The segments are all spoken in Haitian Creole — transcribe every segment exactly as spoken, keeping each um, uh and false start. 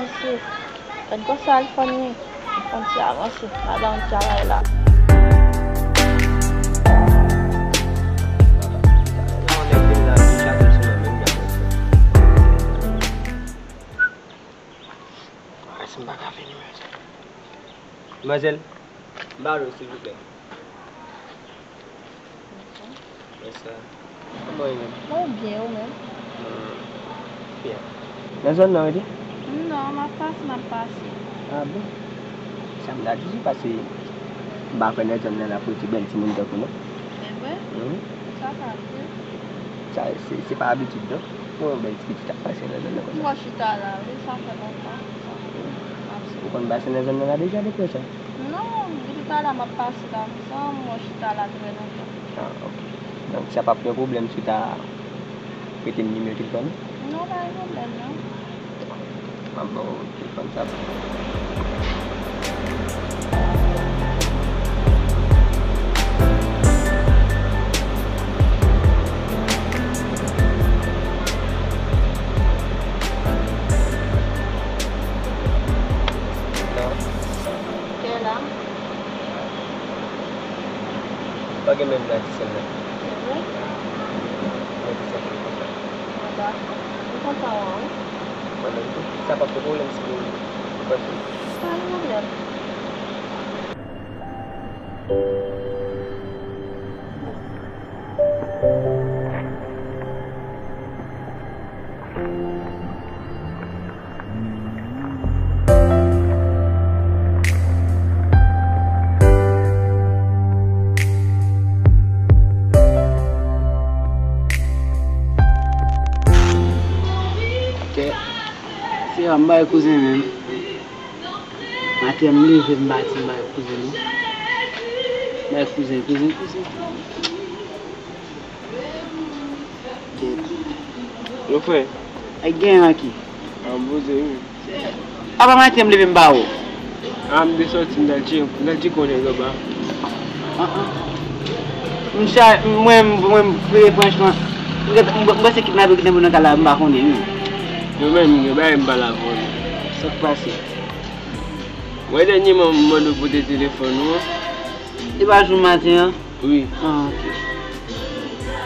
Mesye, gad konsa l fann wi. Li fann ti avanse. Madanm travay la. Demwazèl, m ba w dlo, silvouplè. Bonswa. Bonswa. Kòman w ye menm? Mwen byen, ou menm? Hmm. Byen. Nan zòn nan w rete? Non, m ap pase, m ap pase. Ah bon? Sa m ta di, paske m pa kwè nan zòn nan l ap rete bèl timoun tankou nou. Se vre? Wi. Sa ka rive. Sa, se, se pa abitid, non. Pou yon bèl ti pitit ap pase nan zòn nan konsa. M wè chita la, wi, sa fè lontan. Ou konn pase nan zòn nan la deja depi sa? Non, depi talè m ap pase la, m san m wè chita la trè lontan. Ah, ok. Donk, sa p ap yon pwoblèm si w ta prete m nimewo telefòn ou? Non, pa gen pwoblèm, non. M ap ba w telefòn sa. Kè la. Pa gen menm nan ti sèl la. Se vre? Mwen te santi l konsa. Ah, dakò. M kontan wè w, wi. Mwen menm tou. Sa p ap fè pwoblèm si nou pran sou. Pa gen pwoblèm. Kè, se a m bay kouzen menm. Maten m leve m pati m bay kouzen non. M bay kouzen, kouzen, kouzen. Kèt. Yo, frè. Ay gen aki. A, m poze wi. Apa maten m leve m ba ou. A, m te sòti, m t al tcheke, m t al tcheke yon nèg anba. Ah, ah. M cha-, mwen, mwen, mwen, franchman, m gen, m, m panse kidnape, kidnape nan kay la, m pa konnen, wi. Yo menm, yo bay m pa la vòl. Sa k pase? Wè, dènyèman, m mande w pote telefòn ou an. E pa jou maten an? Wi. Ah, ok.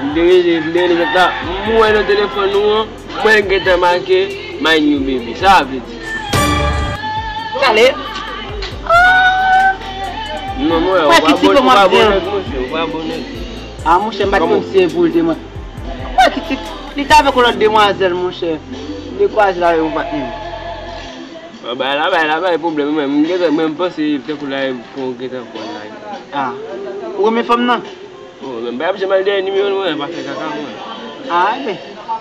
M te rele, m te rele zòt la, m wè nan telefòn ou an, mwen gentan make mind your baby. Sa a vle di? Tale. Non, mwen, ou pa bon, ou pa bon nèg, monchè, ou pa bon nèg. Ah, monchè, m pa t konn si e pou l te mwen. Mwen ki ti, li t avèk yon lòt demwazèl, monchè. M te kwaze l avèk yon patnè m. Mwen bay la, bay la, bay pwoblèm, mwen, m gentan, mwen, m panse, tankou la, pou w gentan pran la. Ah. Ou renmen fanm nan? Oh, men m pa ap janm al dèyè nimewo l, mwen, pa fè kaka, mwen. Ah, men,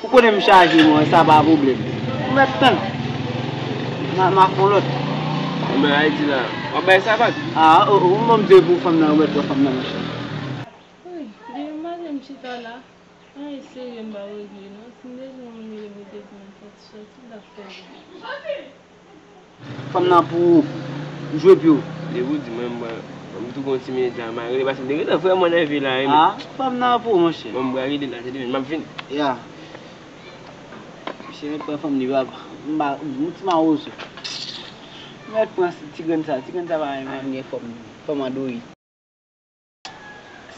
ou konnen m chaje, mwen, sa pa pwoblèm. Ou mèt tann. M a, m a fè yon lòt. Ou mèt Ayiti la. W ap bay sapat? Ah, oh, oh, mwen, m di pou fanm nan, ou mèt pran fanm nan, monchè. Wi, depi maten m chita la, anyen serye m pa regle, non. Si m bezwen yon moun rele m, rete di m fò ti sòti, m t ap fè l. Fanm nan pou ou, jwe pou ou. Depi w di mwen, mwen, mwen tou gon ti minit la, m a rele, paske m te gentan vrèman nève la, wi. Ah, fanm nan pou ou, monchè. Bon, m pral rele la, tande, m ap vini. Ya. Misye mèt pran fanm li, papa. M pa, m ti mawozo. Mèt pran ti grenn sa, ti grenn sa pa renmen. Ah, m gen fanm, fanm andourit.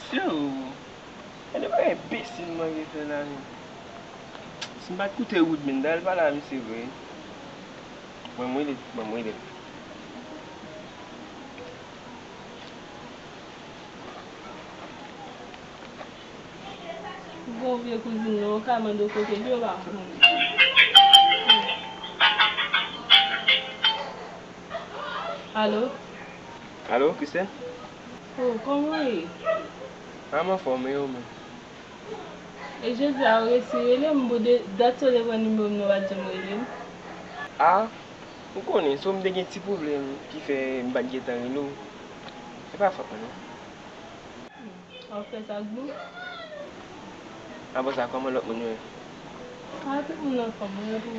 Syo, gade bagay enbesil mwen vin fè la menm. Si m pa t koute Woodman, m ta al pale a misye vre. Ban m rele, ban m rele l. Gwo vye kouzin nan, ou ka mande w kote l ye, ou pa konnen. Alo? Alo, Christelle? Oh, kòman w ye? A, m anfòm, e ou menm? E jodi a, ou resi rele m, pou de, dat sa w te pran nimewo m nan, ou pa t janm rele m. A, ou konnen, so m te gen ti pwoblèm ki fè m pa t gentan rele w. Se pa fòt mwen, non. Hmm, w ap fè sa k bon? Apre sa, kòman lòt moun yo ye? A, tout moun anfòm, mwen yo tou.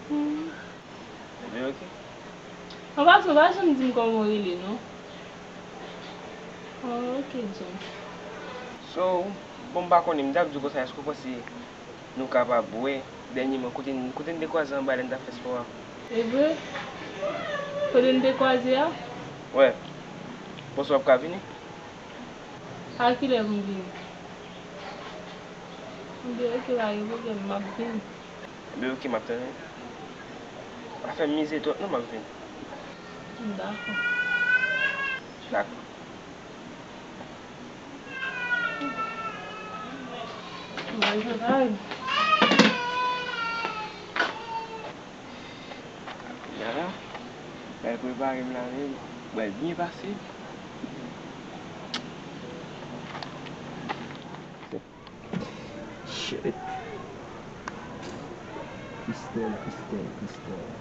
Hmm. Ebyen, oke. An pasan, w pa janm di m kòman w rele, non? Ah, oke, James. So, bon, m pa konnen, m t ap di w konsa, èske w panse nou kapab wè Dènyèman, kote n, kote n te kwaze anba lè n t ap fè spò a. E vre? Kote n te kwaze a? Wè. Bonswa, w ap ka vini? A kilè pou m vini? Ebyen, oke, pa gen pwoblèm, m ap vini. Ebyen, oke, m ap tann ou. Pa fè m mize twòp non, m ap vini. Dakò. Dakò. Mwen, se pa Kounye a la, bagay prepare m la menm, pral byen pase. Shit. Christelle, Christelle, Christelle.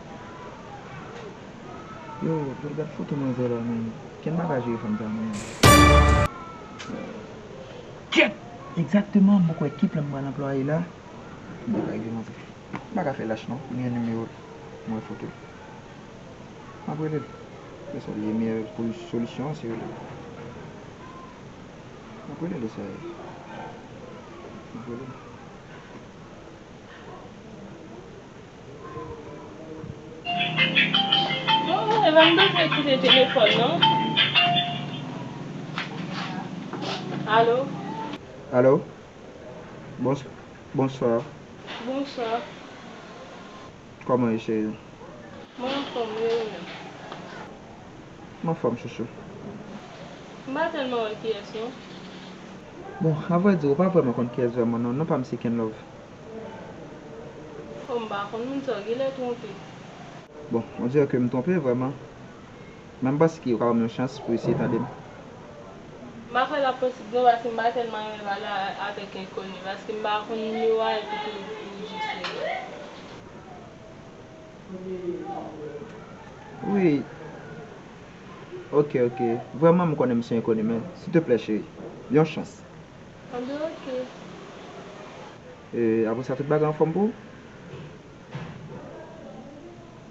Yo, gad foto manzè la, menm. Kenn bagay jere fanm sa, menm. Kèt! Egzakteman, m poko wè ki plan m pral anplwaye la. M poko rive manzè. M pa ka fè lach non, pou gen nimewo l, mwen foto l. M ap rele l. Se sa li ye, meyè pou solisyon an, se rele l. M ap rele l, se sa ye. M ap rele l. Oh, e pa m bezwen koute telefòn non. Alo? Alo? Bons-, bonswa. Bonswa. Kòman ye, cheri? Mwen anfòm, e ou menm? M anfòm, chouchou. M pa tèlman wè kiyès non. Bon, avrèdi, ou pa vrèman konn kiyès vrèman non. Non pa m se Kenlove. Oh, m pa konn, moun sa w genlè twonpe. Bon, on dirait que m twonpe vrèman. Men m panse ke ou ka ban m yon chans pou eseye tande m. M pa kwè l ap posib non, paske m pa tèlman renmen pale a-, avèk enkoni, paske m pa konn nimewo a epi tou li jis rele. Wi. Ok, ok. Vrèman, m konnen m se enkoni, men, silteplè, cheri, yon chans. Anben, ok. E, apre sa, tout bagay anfòm pou ou?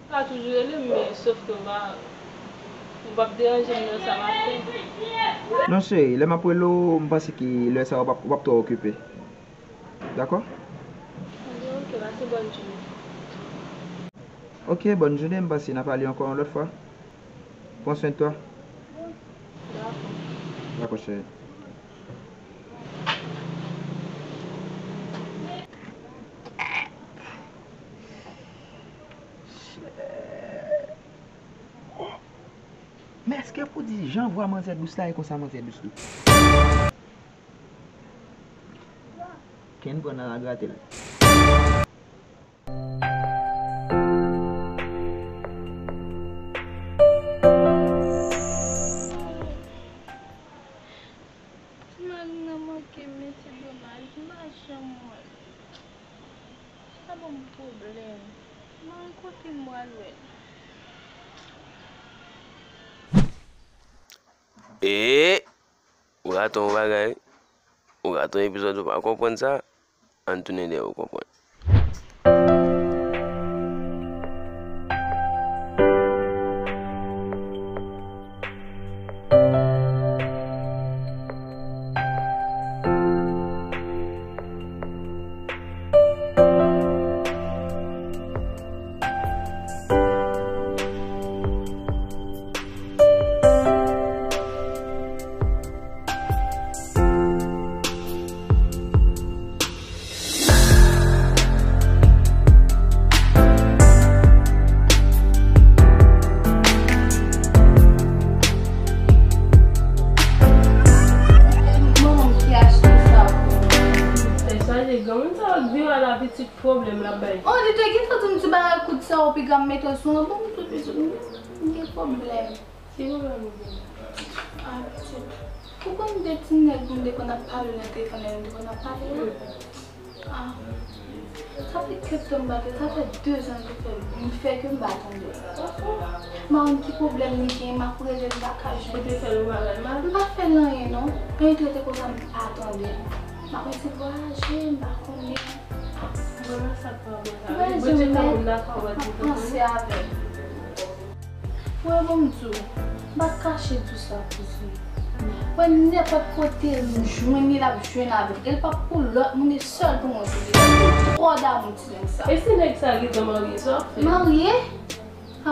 Ou ka toujou rele m, men sof ke w pa, ou p ap deranje m nan sa m ap fè. Non, cheri, lè m ap rele w, m panse ke lè sa a w p ap, w p ap twò okipe. Dakò? Anben, ok, pase bòn jounen. Ok, bòn jounen, m panse n a pale ankò yon lòt fwa. Pran swen de twa. Dakò. Dakò, cheri. Men èske pou di jan vwa manzè dous la e konsa manzè dous tou? Kenn pran nan la grate l. Ti Marina manke m, men se domaj, m pa janm wè l. Sa ban m pwoblèm. Mari, kote m pral wè l? Ee, ou rate yon bagay. Ou rate yon epizòd, ou pa konprann sa. Ann tounen dèyè, ou konprann. Manman m ki achte sa pou mwen. Fè sa, je granmoun sa ak biwa la, pitit pwoblèm l ap bay. Oh, li te gentan di m ti bagay kout sa, ou piga m mete l sou mwen. Bon, m tou bezwen, m gen pwoblèm. Ki pwoblèm ou genyen? Ah, pitit. Ou konn de ti nèg nou te konn ap pale nan telefòn, lè nou te konn ap pale a? Ah. Sa fè kèk tan m pa tande, sa fè dezan ke fè, m fè ke m pa tande. M pa konn ki pwoblèm li genyen, m ap rele l, m pa ka jwenn li. Ou te fè l yon bagay mal? M pa fè l anyen non. Anyen trete konsa m pa tande. M ap rete vwayaje, m pa konnen. Bon, nan sa k pa bon sa. Mwen, Bondye ka moun nan ka wè tout moun. Panse avè l. Wè, bon, m di w, m pa t kache di w sa, kouzen. Wè, nenpòt kote m jwenn li, l ap jwenn avè l. Gen l p ap pou lòt moun, e sèl pou mwen pou li. Twò damou ti nèg sa. E si nèg sa gentan marye, sa w ap fè? Marye?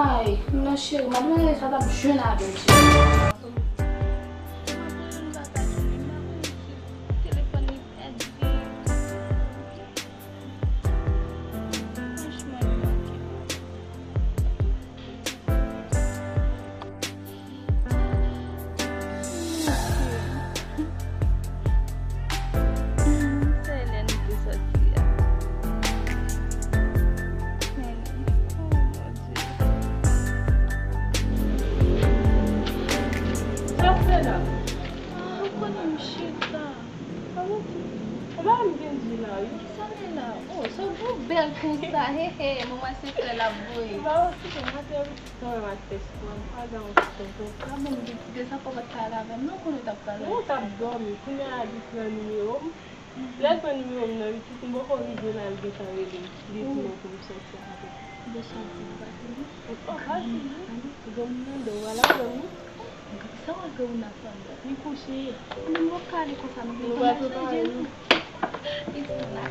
Ay, non cheri, madmwazèl sa t ap jwenn avè m, cheri. Telefòn li pèdi. Franchman, li manke. Sa e lè nou te sòti a. Oh, Bondye. Sa w ap fè la? Ah, ou konnen m chita. Sa w ap fè? Ou pa wè m gen di la, wi. Sa m gen la? Oh, sa w bèl konsa. He, he, manman se frè l ap voye. Ou pa wè se konsa, kanmenm ak tèks lan, m pa gen yon ti tonton. A bon, m te kite sa fò w pa t pale avè m non, konnen w t ap pale. Ou t ap dòmi, kounye a li pran nimewo m. Lè l pran nimewo m nan, li di m poko rive la, l gentan rele m. Li di m pou m sòti avè l. Deja di m pa di m. Oh, pa di m. Granmoun nan dòmi, w al avè l, wi. Sa w wè granmoun nan ap fè anndan? Li kouche. Men m p ap ka ale konsa non, nou pral chanje nou. Li di m la.